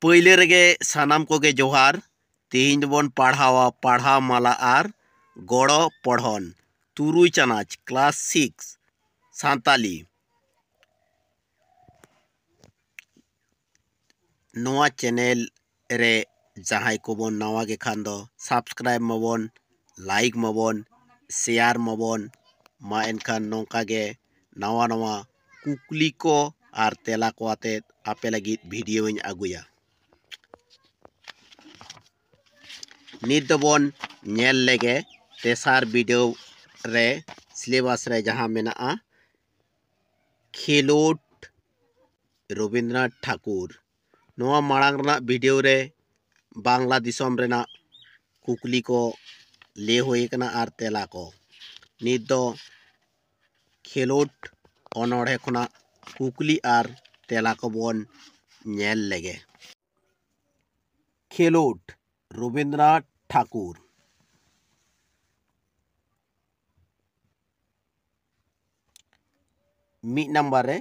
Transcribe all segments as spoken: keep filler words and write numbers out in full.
ᱯᱟᱹᱭᱞᱟᱹ ᱨᱮᱜᱮ ᱥᱟᱱᱟᱢ ᱠᱚᱜᱮ ᱡᱚᱦᱟᱨ᱾ ᱛᱮᱦᱮᱧ ᱫᱚᱵᱚᱱ ᱯᱟᱲᱦᱟᱣᱟ ᱯᱟᱲᱦᱟᱣ ᱢᱟᱞᱟ ᱟᱨ ᱜᱚᱲᱚ ᱯᱚᱲᱦᱚᱱ, ᱛᱩᱨᱩᱭ ᱪᱟᱱᱟᱪ, class six, ᱥᱟᱱᱛᱟᱞᱤ᱾ ᱱᱚᱣᱟ channel ᱨᱮ ᱡᱟᱦᱟᱸᱭ ᱠᱚᱵᱚᱱ ᱱᱟᱣᱟ ᱜᱮ ᱠᱷᱟᱱ ᱫᱚ subscribe ᱢᱟᱵᱚᱱ, like ᱢᱟᱵᱚᱱ, share ᱢᱟᱵᱚᱱ᱾ ᱢᱟ ᱮᱱᱠᱷᱟᱱ ᱱᱚᱝᱠᱟ ᱜᱮ ᱱᱟᱣᱟ ᱱᱟᱣᱟ ᱠᱩᱠᱞᱤ ᱠᱚ ᱟᱨ ᱛᱮᱞᱟ ᱠᱚ ᱟᱛᱮᱫ ᱟᱯᱮ ᱞᱟᱹᱜᱤᱫ video ᱤᱧ ᱟᱹᱜᱩᱭᱟ᱾ ᱱᱤᱛ ᱫᱚᱵᱚᱱ ᱧᱮᱞ ᱞᱮᱜᱮ ᱛᱮᱥᱟᱨ ᱵᱤᱰᱟᱹᱣ ᱨᱮ syllabus ᱨᱮ ᱡᱟᱦᱟᱸ ᱢᱮᱱᱟᱜᱼᱟ, ᱠᱷᱮᱞᱳᱰ ᱨᱚᱵᱤᱱᱫᱨᱚᱱᱟᱛᱷ ᱴᱷᱟᱠᱩᱨ᱾ ᱱᱚᱣᱟ ᱢᱟᱲᱟᱝ ᱨᱮᱱᱟᱜ video ᱨᱮ ᱵᱟᱝᱞᱟ ᱫᱤᱥᱚᱢ ᱨᱮᱱᱟᱜ ᱠᱩᱠᱞᱤ ᱠᱚ ᱞᱟᱹᱭ ᱦᱩᱭ ᱟᱠᱟᱱᱟ ᱟᱨ ᱛᱮᱞᱟ ᱠᱚ᱾ ᱱᱤᱛ ᱫᱚ ᱠᱷᱮᱞᱳᱰ ᱚᱱᱚᱬᱦᱮ ᱠᱷᱚᱱᱟᱜ ᱠᱩᱠᱞᱤ ᱟᱨ ᱛᱮᱞᱟ ᱠᱚᱵᱚᱱ ᱧᱮᱞ ᱞᱮᱜᱮ᱾ ᱠᱷᱮᱞᱳᱰ ᱨᱚᱵᱤᱱᱫᱨᱚᱱᱟᱛᱷ ᱴᱷᱟᱠᱩᱨ᱾ ᱢᱤᱫ ᱱᱟᱢᱵᱟᱨ ᱨᱮ,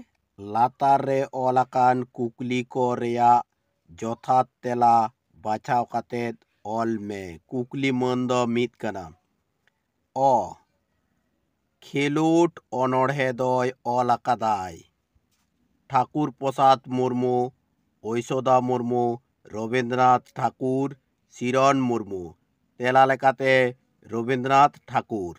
ᱞᱟᱛᱟᱨ ᱨᱮ ᱚᱞ ᱟᱠᱟᱱ ᱠᱩᱠᱞᱤ ᱠᱚ ᱨᱮᱭᱟᱜ ᱡᱚᱛᱷᱟᱛ ᱛᱮᱞᱟ ᱵᱟᱪᱷᱟᱣ ᱠᱟᱛᱮᱫ ᱚᱞ ᱢᱮ᱾ ᱠᱩᱠᱞᱤ ᱢᱟᱹᱱ ᱫᱚ ᱢᱤᱫ ᱠᱟᱱᱟ᱾ ᱚ, ᱠᱷᱮᱞᱳᱰ ᱚᱱᱚᱬᱦᱮ ᱫᱚᱭ ᱚᱞ ᱟᱠᱟᱫᱟᱭ ᱴᱷᱟᱠᱩᱨ ᱯᱨᱚᱥᱟᱫᱽ ᱢᱩᱨᱢᱩ, ᱳᱭᱥᱳᱫᱟ ᱢᱩᱨᱢᱩ, ᱨᱚᱵᱤᱱᱫᱨᱚᱱᱟᱛᱷ ᱴᱷᱟᱠᱩᱨ, ᱥᱤᱨᱚᱱ ᱢᱩᱨᱢᱩ᱾ ᱛᱮᱞᱟ ᱞᱮᱠᱟᱛᱮ ᱨᱚᱵᱤᱱᱫᱨᱚᱱᱟᱛᱷ ᱴᱷᱟᱠᱩᱨ᱾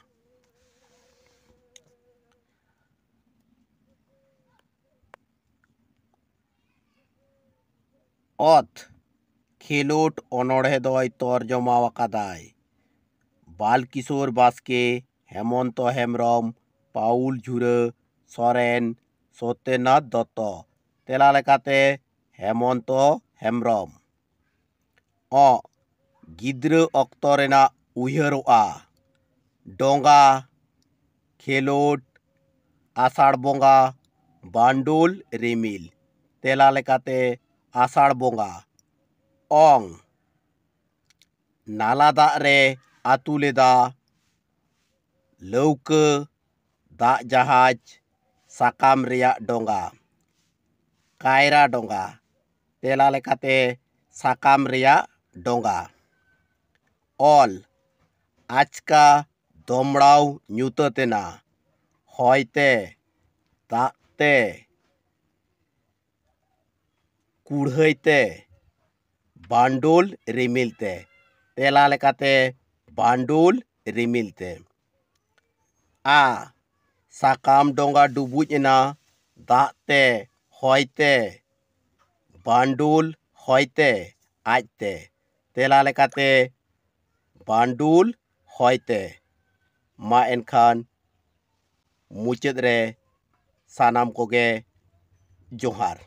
ᱚᱛ, ᱠᱷᱮᱞᱳᱰ ᱚᱱᱚᱬᱦᱮ ᱫᱚᱭ ᱛᱚᱨᱡᱚᱢᱟ ᱟᱠᱟᱫᱟᱭ ᱵᱟᱞᱠᱤᱥᱳᱨ ᱵᱟᱥᱠᱮ, ᱦᱮᱢᱚᱱᱛᱚ ᱦᱮᱢᱵᱨᱚᱢ, ᱯᱟᱣᱩᱞ ᱡᱷᱩᱨᱟᱹ, ᱥᱚᱨᱮᱱ, ᱥᱚᱛᱭᱚᱱᱟᱛᱷ ᱫᱚᱛᱛᱚ᱾ ᱛᱮᱞᱟ ᱞᱮᱠᱟᱛᱮ ᱦᱮᱢᱚᱱᱛᱚ ᱦᱮᱢᱵᱨᱚᱢ᱾ ᱚ, ᱜᱤᱫᱽᱨᱟᱹ ᱚᱠᱛᱚ ᱨᱮᱱᱟᱜ ᱩᱭᱦᱟᱹᱨᱚᱜᱼᱟ᱾ ᱰᱚᱸᱜᱟ, ᱠᱷᱮᱞᱳᱰ, ᱟᱥᱟᱲ ᱵᱚᱸᱜᱟ, ᱵᱟᱱᱰᱳᱞ, ᱨᱤᱢᱤᱞ᱾ ᱛᱮᱞᱟ ᱞᱮᱠᱟᱛᱮ ᱟᱥᱟᱲ ᱵᱚᱸᱜᱟ᱾ ᱚᱝ, ᱱᱟᱞᱟ ᱫᱟᱜ ᱨᱮ ᱟᱹᱛᱩ ᱞᱮᱫᱟ, ᱞᱟᱹᱣᱠᱟᱹ, ᱫᱟᱜ ᱡᱟᱦᱟᱡᱽ, ᱥᱟᱠᱟᱢ ᱨᱮᱭᱟᱜ ᱰᱚᱸᱜᱟ, ᱠᱟᱭᱨᱟ ᱰᱚᱸᱜᱟ᱾ ᱛᱮᱞᱟ ᱞᱮᱠᱟᱛᱮ ᱥᱟᱠᱟᱢ ᱨᱮᱭᱟᱜ ᱰᱚᱸᱜᱟ᱾ ᱚᱞ, ᱟᱪᱠᱟ ᱫᱚᱢᱲᱟᱣ ᱧᱩᱛᱟᱹᱛ ᱮᱱᱟ, ᱦᱚᱭ ᱛᱮ, ᱫᱟᱜ ᱛᱮ, ᱠᱩᱲᱦᱟᱹᱭ ᱛᱮ, ᱵᱟᱱᱰᱩᱞ ᱨᱤᱢᱤᱞ ᱛᱮ᱾ ᱛᱮᱞᱟ ᱞᱮᱠᱟᱛᱮ ᱵᱟᱱᱰᱩᱞ ᱨᱤᱢᱤᱞ ᱛᱮ᱾ ᱟ, ᱥᱟᱠᱟᱢ ᱰᱚᱸᱜᱟ ᱰᱩᱵᱩᱡ ᱮᱱᱟ ᱫᱟᱜ ᱛᱮ, ᱦᱚᱭ ᱛᱮ, ᱵᱟᱱᱰᱩᱞ ᱦᱚᱭ ᱛᱮ, ᱟᱡ ᱛᱮ᱾ ᱛᱮᱞᱟ ᱞᱮᱠᱟᱛᱮ ᱵᱟᱱᱰᱩᱞ ᱦᱚᱭ ᱛᱮ᱾ ᱢᱟ ᱮᱱᱠᱷᱟᱱ ᱢᱩᱪᱟᱹᱫ ᱨᱮ ᱥᱟᱱᱟᱢ ᱠᱚᱜᱮ ᱡᱚᱦᱟᱨ᱾